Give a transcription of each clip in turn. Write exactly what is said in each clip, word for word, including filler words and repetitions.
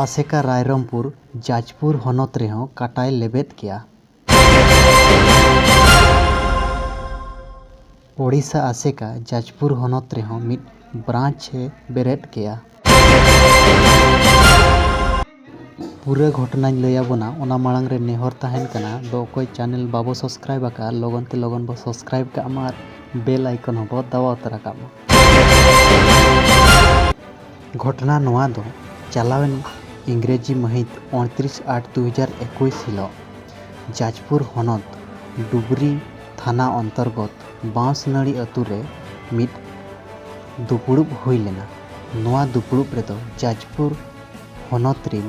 ᱟᱥᱮᱠᱟ ᱨᱟᱭᱨᱚᱝᱯᱩᱨ ᱡᱟᱡᱽᱯᱩᱨ ᱦᱚᱱᱚᱛ ᱨᱮᱦᱚᱸ ᱠᱟᱴᱟᱭ ᱞᱮᱵᱮᱫ ᱠᱮᱜᱼᱟ᱾ ᱳᱰᱤᱥᱟ ᱟᱥᱮᱠᱟ ᱡᱟᱡᱽᱯᱩᱨ ᱦᱚᱱᱚᱛ ᱨᱮᱦᱚᱸ ᱢᱤᱫ ᱵᱨᱟᱧᱪ ᱮ ᱵᱮᱨᱮᱫ ᱠᱮᱜᱼᱟ᱾ ᱯᱩᱨᱟᱹ ᱜᱷᱚᱴᱚᱱᱟᱧ ᱞᱟᱹᱭ ᱟᱵᱚᱱᱟ, ᱚᱱᱟ ᱢᱟᱲᱟᱝ ᱨᱮ ᱱᱮᱦᱚᱨ ᱛᱟᱦᱮᱱ ᱠᱟᱱᱟ, ᱫᱚ ᱚᱠᱚᱭ ᱪᱮᱱᱮᱞ ᱵᱟᱵᱚ ᱥᱟᱵᱥᱠᱨᱟᱭᱤᱵ ᱟᱠᱟᱫᱼᱟ, ᱞᱚᱜᱚᱱ ᱛᱮ ᱞᱚᱜᱚᱱ ᱵᱚ ᱥᱟᱵᱥᱠᱨᱟᱭᱤᱵ ᱠᱟᱜ ᱢᱟ ᱟᱨ ᱵᱮᱞ ᱟᱭᱠᱚᱱ ᱦᱚᱸᱵᱚ ᱫᱟᱵᱟᱣ ᱩᱛᱟᱹᱨ ᱟᱠᱟᱫ ᱢᱟ᱾ ᱜᱷᱚᱴᱚᱱᱟ ᱱᱚᱣᱟ ᱫᱚ ᱪᱟᱞᱟᱣᱮᱱ ᱤᱝᱨᱮᱡᱤ ᱢᱟᱹᱦᱤᱛ ᱩᱱᱛᱨᱤᱥ ᱟᱴ ᱫᱩ ᱦᱟᱡᱟᱨ ᱮᱠᱩᱥ ᱦᱤᱞᱳᱜ ᱡᱟᱡᱽᱯᱩᱨ ᱦᱚᱱᱚᱛ ᱰᱩᱵᱽᱨᱤ ᱛᱷᱟᱱᱟ ᱚᱱᱛᱚᱨᱜᱚᱛ ᱵᱟᱸᱥᱱᱟᱹᱲᱤ ᱟᱹᱛᱩ ᱨᱮ ᱢᱤᱫ ᱫᱩᱯᱲᱩᱵ ᱦᱩᱭ ᱞᱮᱱᱟ᱾ ᱱᱚᱣᱟ ᱫᱩᱯᱲᱩᱵ ᱨᱮᱫᱚ ᱡᱟᱡᱽᱯᱩᱨ ᱦᱚᱱᱚᱛ ᱨᱤᱱ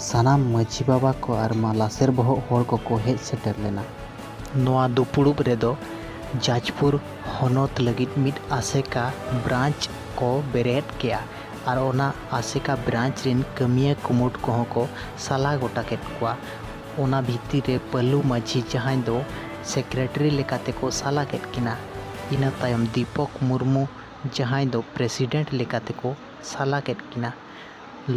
ᱥᱟᱱᱟᱢ ᱢᱟᱹᱡᱷᱤ ᱵᱟᱵᱟ ᱠᱚ ᱟᱨ ᱢᱟ ᱞᱟᱥᱮᱨ ᱵᱚᱦᱚᱜ ᱦᱚᱲ ᱠᱚᱠᱚ ᱦᱮᱡ ᱥᱮᱴᱮᱨ ᱞᱮᱱᱟ᱾ ᱱᱚᱣᱟ ᱫᱩᱯᱲᱩᱵ ᱨᱮᱫᱚ ᱡᱟᱡᱽᱯᱩᱨ ᱦᱚᱱᱚᱛ ᱞᱟᱹᱜᱤᱫ ᱢᱤᱫ ᱟᱥᱮᱠᱟ ᱵᱨᱟᱧᱪ ᱠᱚ ᱵᱮᱨᱮᱫ ᱠᱮᱜᱼᱟ ᱟᱨ ᱚᱱᱟ ᱟᱥᱮᱠᱟ ᱵᱨᱟᱧᱪ ᱨᱤᱱ ᱠᱟᱹᱢᱤᱭᱟᱹ ᱠᱩᱢᱩᱴ ᱠᱚᱦᱚᱸ ᱠᱚ ᱥᱟᱞᱟ ᱜᱚᱴᱟ ᱠᱮᱫ ᱠᱚᱣᱟ᱾ ᱚᱱᱟ ᱵᱷᱤᱛᱤᱨ ᱨᱮ ᱯᱟᱹᱞᱩ ᱢᱟᱹᱡᱷᱤ, ᱡᱟᱦᱟᱸᱭ ᱫᱚ ᱥᱮᱠᱨᱮᱴᱟᱨᱤ ᱞᱮᱠᱟᱛᱮ ᱠᱚ ᱥᱟᱞᱟ ᱠᱮᱫ ᱠᱤᱱᱟ᱾ ᱤᱱᱟᱹ ᱛᱟᱭᱚᱢ ᱫᱤᱯᱚᱠ ᱢᱩᱨᱢᱩ, ᱡᱟᱦᱟᱸᱭ ᱫᱚ ᱯᱨᱮᱥᱤᱰᱮᱱᱴ ᱞᱮᱠᱟᱛᱮ ᱠᱚ ᱥᱟᱞᱟ ᱠᱮᱫ ᱠᱤᱱᱟ᱾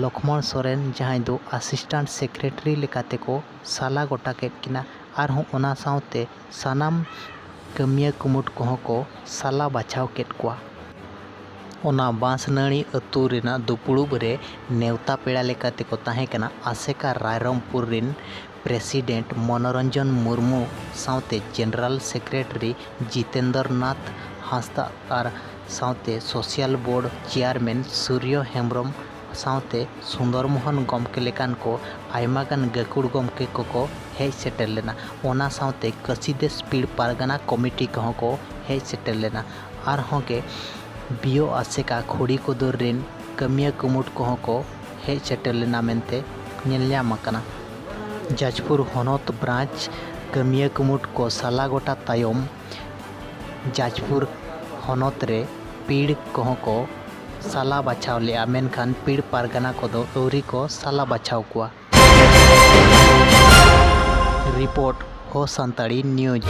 ᱞᱚᱠᱷᱢᱚᱬ ᱥᱚᱨᱮᱱ, ᱡᱟᱦᱟᱸᱭ ᱫᱚ ᱟᱥᱤᱥᱴᱮᱱᱴ ᱥᱮᱠᱨᱮᱴᱟᱨᱤ ᱞᱮᱠᱟᱛᱮ ᱠᱚ ᱥᱟᱞᱟ ᱜᱚᱴᱟ ᱠᱮᱫ ᱠᱤᱱᱟ᱾ ᱟᱨᱦᱚᱸ ᱚᱱᱟ ᱥᱟᱶᱛᱮ ᱥᱟᱱᱟᱢ ᱠᱟᱹᱢᱤᱭᱟᱹ ᱠᱩᱢᱩᱴ ᱠᱚᱦᱚᱸ ᱠᱚ ᱥᱟᱞᱟ ᱵᱟᱪᱷᱟᱣ ᱠᱮᱫ ᱠᱚᱣᱟ᱾ ᱚᱱᱟ ᱵᱟᱸᱥᱱᱟᱹᱲᱤ ᱟᱹᱛᱩ ᱨᱮᱱᱟᱜ ᱫᱩᱯᱲᱩᱵ ᱨᱮ ᱱᱮᱣᱛᱟ ᱯᱮᱲᱟ ᱞᱮᱠᱟᱛᱮ ᱠᱚ ᱛᱟᱦᱮᱸ ᱠᱟᱱᱟ ᱟᱥᱮᱠᱟ ᱨᱟᱭᱨᱚᱝᱯᱩᱨ ᱨᱤᱱ ᱯᱨᱮᱥᱤᱰᱮᱱᱴ ᱢᱚᱱᱳᱨᱚᱧᱡᱚᱱ ᱢᱩᱨᱢᱩ ᱥᱟᱶᱛᱮ ᱡᱮᱱᱟᱨᱟᱞ ᱥᱮᱠᱨᱮᱴᱟᱨᱤ ᱡᱤᱛᱮᱱᱫᱨᱚ ᱱᱟᱛᱷ ᱦᱟᱸᱥᱫᱟ ᱟᱨ ᱥᱟᱶᱛᱮ ᱥᱳᱥᱟᱞ ᱵᱳᱨᱰ ᱪᱮᱭᱟᱨᱢᱮᱱ ᱥᱩᱨᱭᱚ ᱦᱮᱢᱵᱨᱚᱢ ᱥᱟᱶᱛᱮ ᱥᱩᱱᱫᱚᱨ ᱢᱳᱦᱚᱱ ᱜᱚᱢᱠᱮ ᱞᱮᱠᱟᱱ ᱠᱚ ᱟᱭᱢᱟ ᱜᱟᱱ ᱜᱟᱹᱠᱷᱩᱲ ᱜᱚᱢᱠᱮ ᱠᱚᱠᱚ ᱦᱮᱡ ᱥᱮᱴᱮᱨ ᱞᱮᱱᱟ᱾ ᱚᱱᱟ ᱥᱟᱶᱛᱮ ᱠᱟᱹᱥᱤᱫᱮᱥ ᱯᱤᱲ ᱯᱟᱨᱜᱟᱱᱟ ᱠᱚᱢᱤᱴᱤ ᱠᱚᱦᱚᱸ ᱠᱚ ᱦᱮᱡ ᱥᱮᱴᱮᱨ ᱞᱮᱱᱟ᱾ ᱟᱨᱦᱚᱸ ᱜᱮ ᱵᱤᱭᱳ ᱟᱥᱮᱠᱟ ᱠᱷᱩᱲᱤ ᱠᱚᱫᱚᱨ ᱨᱤᱱ ᱠᱟᱹᱢᱤᱭᱟᱹ ᱠᱩᱢᱩᱴ ᱠᱚᱦᱚᱸ ᱠᱚ ᱦᱮᱡ ᱥᱮᱴᱮᱨ ᱞᱮᱱᱟ ᱢᱮᱱᱛᱮ ᱧᱮᱞ ᱧᱟᱢ ᱟᱠᱟᱱᱟ᱾ ᱡᱟᱡᱽᱯᱩᱨ ᱦᱚᱱᱚᱛ ᱵᱨᱟᱧᱪ ᱠᱟᱹᱢᱤᱭᱟᱹ ᱠᱩᱢᱩᱴ ᱠᱚ ᱥᱟᱞᱟ ᱜᱚᱴᱟ ᱛᱟᱭᱚᱢ ᱡᱟᱡᱽᱯᱩᱨ ᱦᱚᱱᱚᱛ ᱨᱮ ᱯᱤᱲ ᱠᱚᱦᱚᱸ ᱠᱚ ᱥᱟᱞᱟ ᱵᱟᱪᱷᱟᱣ ᱞᱮᱫᱼᱟ, ᱢᱮᱱᱠᱷᱟᱱ ᱯᱤᱲ ᱯᱟᱨᱜᱟᱱᱟ ᱠᱚᱫᱚ ᱟᱹᱣᱨᱤ ᱠᱚ ᱥᱟᱞᱟ ᱵᱟᱪᱷᱟᱣ ᱠᱚᱣᱟ᱾ ᱨᱤᱯᱳᱨᱴ, ᱦᱳ ᱥᱟᱱᱛᱟᱲᱤ ᱱᱤᱭᱩᱡᱽ᱾